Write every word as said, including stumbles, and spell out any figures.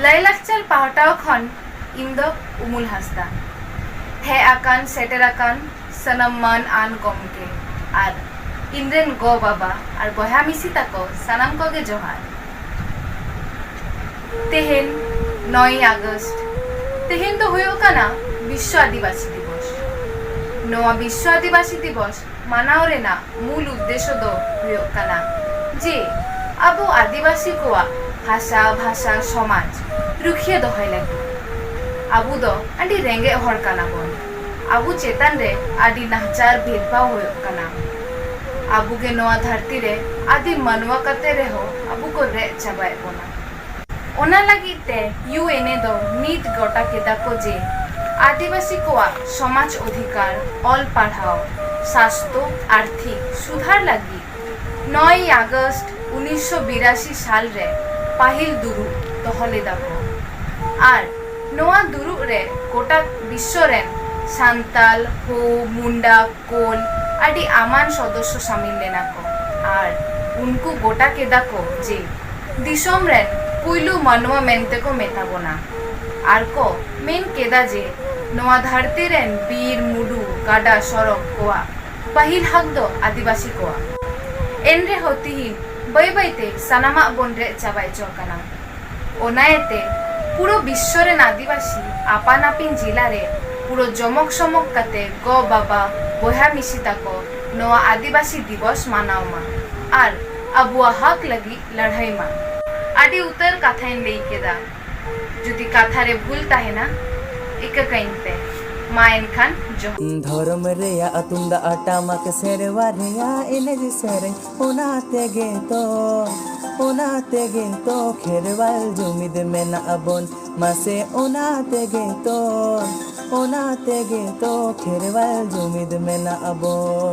ᱞᱟᱭᱞᱟᱠᱪᱟᱨ ᱯᱟᱦᱴᱟ ᱠᱷᱚᱱ ᱤᱧ ᱫᱚ ᱩᱢᱩᱞ ᱦᱟᱸᱥᱫᱟ᱾ ᱦᱮᱡ ᱟᱠᱟᱱ ᱥᱮᱴᱮᱨ ᱟᱠᱟᱱ ᱥᱟᱱᱟᱢ ᱢᱟᱹᱱ ᱟᱱ ᱜᱚᱢᱠᱮ ᱟᱨ ᱤᱧ ᱨᱮᱱ ᱜᱚ ᱵᱟᱵᱟ ᱟᱨ ᱵᱚᱭᱦᱟ ᱢᱤᱥᱤ ᱛᱟᱠᱚ ᱥᱟᱱᱟᱢ ᱠᱚᱜᱮ ᱡᱚᱦᱟᱨ᱾ ᱛᱮᱦᱮᱧ ᱱᱚᱭ ᱟᱜᱚᱥᱴ, ᱛᱮᱦᱮᱧ ᱫᱚ ᱦᱩᱭᱩᱜ ᱠᱟᱱᱟ ᱵᱤᱥᱥᱚ ᱟᱹᱫᱤᱵᱟᱹᱥᱤ ᱫᱤᱵᱚᱥ᱾ ᱱᱚᱣᱟ ᱵᱤᱥᱥᱚ ᱟᱹᱫᱤᱵᱟᱹᱥᱤ ᱫᱤᱵᱚᱥ ᱢᱟᱱᱟᱣ ᱨᱮᱱᱟᱜ ᱢᱩᱞ ᱩᱫᱽᱫᱮᱥᱚ ᱫᱚ ᱦᱩᱭᱩᱜ ᱠᱟᱱᱟ ᱡᱮ ᱟᱵᱚ ᱟᱹᱫᱤᱵᱟᱹᱥᱤ ᱠᱚᱣᱟᱜ ᱵᱷᱟᱥᱟ, ᱵᱷᱟᱥᱟ, ᱥᱚᱢᱟᱡᱽ ᱨᱩᱠᱷᱤᱭᱟᱹ ᱫᱚᱦᱚᱭ ᱞᱟᱹᱜᱤᱫ᱾ ᱟᱵᱚ ᱫᱚ ᱟᱹᱰᱤ ᱨᱮᱸᱜᱮᱡ ᱦᱚᱲ ᱠᱟᱱᱟ ᱵᱚᱱ᱾ ᱟᱵᱚ ᱪᱮᱛᱟᱱ ᱨᱮ ᱟᱹᱰᱤ ᱱᱟᱦᱟᱪᱟᱨ ᱵᱷᱮᱫᱽᱵᱷᱟᱣ ᱦᱩᱭᱩᱜ ᱠᱟᱱᱟ᱾ ᱟᱵᱚ ᱜᱮ ᱱᱚᱣᱟ ᱫᱷᱟᱹᱨᱛᱤ ᱨᱮ ᱟᱹᱫᱤᱢ ᱢᱟᱱᱣᱟ ᱠᱟᱛᱮ ᱨᱮᱦᱚᱸ ᱟᱵᱚ ᱠᱚ ᱨᱮᱡ ᱪᱟᱵᱟᱭᱮᱫ ᱵᱚᱱᱟ᱾ ᱚᱱᱟ ᱞᱟᱹᱜᱤᱫ ᱛᱮ ᱭᱩ ᱮᱱ ᱮ ᱫᱚ ᱱᱤᱛ ᱜᱚᱴᱟ ᱠᱮᱫᱟ ᱠᱚ ᱡᱮ ᱟᱹᱫᱤᱵᱟᱹᱥᱤ ᱠᱚᱣᱟᱜ ᱥᱚᱢᱟᱡᱽ ᱚᱫᱷᱤᱠᱟᱨ, ᱚᱞ ᱯᱟᱲᱦᱟᱣ, ᱥᱟᱥᱛᱚ, ᱟᱨᱛᱷᱤᱠ ᱥᱩᱫᱷᱟᱨ ᱞᱟᱹᱜᱤᱫ ᱱᱚᱭ ᱟᱜᱚᱥᱴ ᱩᱱᱤᱥᱥᱚ ᱵᱤᱨᱟᱥᱤ ᱥᱟᱞ ᱨᱮ ᱯᱟᱹᱦᱤᱞ ᱫᱩᱲᱩᱵ ᱫᱚᱦᱚ ᱞᱮᱫᱟ ᱠᱚ᱾ ᱟᱨ ᱱᱚᱣᱟ ᱫᱩᱲᱩᱵ ᱨᱮ ᱜᱚᱴᱟ ᱵᱤᱥᱥᱚ ᱨᱮᱱ ᱥᱟᱱᱛᱟᱞ, ᱦᱳ, ᱢᱩᱱᱰᱟ, ᱠᱳᱞ ᱟᱹᱰᱤ ᱟᱢᱟᱱ ᱥᱚᱫᱚᱥᱥᱚ ᱥᱟᱢᱤᱞ ᱞᱮᱱᱟ ᱠᱚ᱾ ᱟᱨ ᱩᱱᱠᱩ ᱜᱚᱴᱟ ᱠᱮᱫᱟ ᱠᱚ ᱡᱮ ᱫᱤᱥᱚᱢ ᱨᱮᱱ ᱯᱩᱭᱞᱩ ᱢᱟᱱᱣᱟ ᱢᱮᱱᱛᱮ ᱠᱚ ᱢᱮᱛᱟ ᱵᱚᱱᱟ᱾ ᱟᱨ ᱠᱚ ᱢᱮᱱ ᱠᱮᱫᱟ ᱡᱮ ᱱᱚᱣᱟ ᱫᱷᱟᱹᱨᱛᱤ ᱨᱮᱱ ᱵᱤᱨ, ᱢᱩᱰᱩ, ᱜᱟᱰᱟ, ᱥᱚᱨᱚᱠ ᱠᱚᱣᱟᱜ ᱯᱟᱹᱦᱤᱞ ᱦᱟᱠ ᱫᱚ ᱟᱹᱫᱤᱵᱟᱹᱥᱤ ᱠᱚᱣᱟᱜ᱾ ᱮᱱ ᱨᱮᱦᱚᱸ ᱛᱤᱦᱤᱧ ᱵᱟᱹᱭ ᱵᱟᱹᱭ ᱛᱮ ᱥᱟᱱᱟᱢᱟᱜ ᱵᱚᱱ ᱨᱮᱡ ᱪᱟᱵᱟ ᱦᱚᱪᱚ ᱠᱟᱱᱟ᱾ ᱚᱱᱟ ᱤᱭᱟᱹᱛᱮ ᱯᱩᱨᱟᱹ ᱵᱤᱥᱥᱚ ᱨᱮᱱ ᱟᱹᱫᱤᱵᱟᱹᱥᱤ ᱟᱯᱟᱱ ᱟᱹᱯᱤᱱ ᱡᱤᱞᱟ ᱨᱮ ᱯᱩᱨᱟᱹ ᱡᱚᱢᱚᱠ ᱥᱚᱢᱚᱠ ᱠᱟᱛᱮ ᱜᱚ ᱵᱟᱵᱟ ᱵᱚᱭᱦᱟ ᱢᱤᱥᱤ ᱛᱟᱠᱚ ᱱᱚᱣᱟ ᱟᱹᱫᱤᱵᱟᱹᱥᱤ ᱫᱤᱵᱚᱥ ᱢᱟᱱᱟᱣ ᱢᱟ ᱟᱨ ᱟᱵᱚᱣᱟᱜ ᱦᱚᱠ ᱞᱟᱹᱜᱤᱫ ᱞᱟᱹᱲᱦᱟᱹᱭ ᱢᱟ᱾ ᱟᱹᱰᱤ ᱩᱛᱟᱹᱨ ᱠᱟᱛᱷᱟᱧ ᱞᱟᱹᱭ ᱠᱮᱫᱟ᱾ ᱡᱩᱫᱤ ᱠᱟᱛᱷᱟ ᱨᱮ ᱵᱷᱩᱞ ᱛᱟᱦᱮᱱᱟ, ᱤᱠᱟᱹ ᱠᱟᱹᱧ ᱯᱮ᱾ ᱢᱟ ᱮᱱᱠᱷᱟᱱ ᱡᱚᱦᱟᱨ᱾ ᱫᱷᱚᱨᱚᱢ ᱨᱮᱭᱟᱜ ᱛᱩᱢᱫᱟᱜ ᱴᱟᱢᱟᱠ, ᱥᱮᱨᱣᱟ ᱨᱮᱭᱟᱜ ᱮᱱᱮᱡ ᱥᱮᱨᱮᱧ, ᱚᱱᱟ ᱛᱮᱜᱮ ᱛᱚ, ᱚᱱᱟ ᱛᱮᱜᱮ ᱛᱚ ᱠᱷᱮᱨᱣᱟᱞ ᱡᱩᱢᱤᱫ ᱢᱮᱱᱟᱜ ᱵᱚᱱ᱾ ᱢᱟᱥᱮ ᱚᱱᱟ ᱛᱮᱜᱮ ᱛᱚ, ᱚᱱᱟ ᱛᱮᱜᱮ ᱛᱚ ᱠᱷᱮᱨᱣᱟᱞ ᱡᱩᱢᱤᱫ ᱢᱮᱱᱟᱜ ᱵᱚᱱ᱾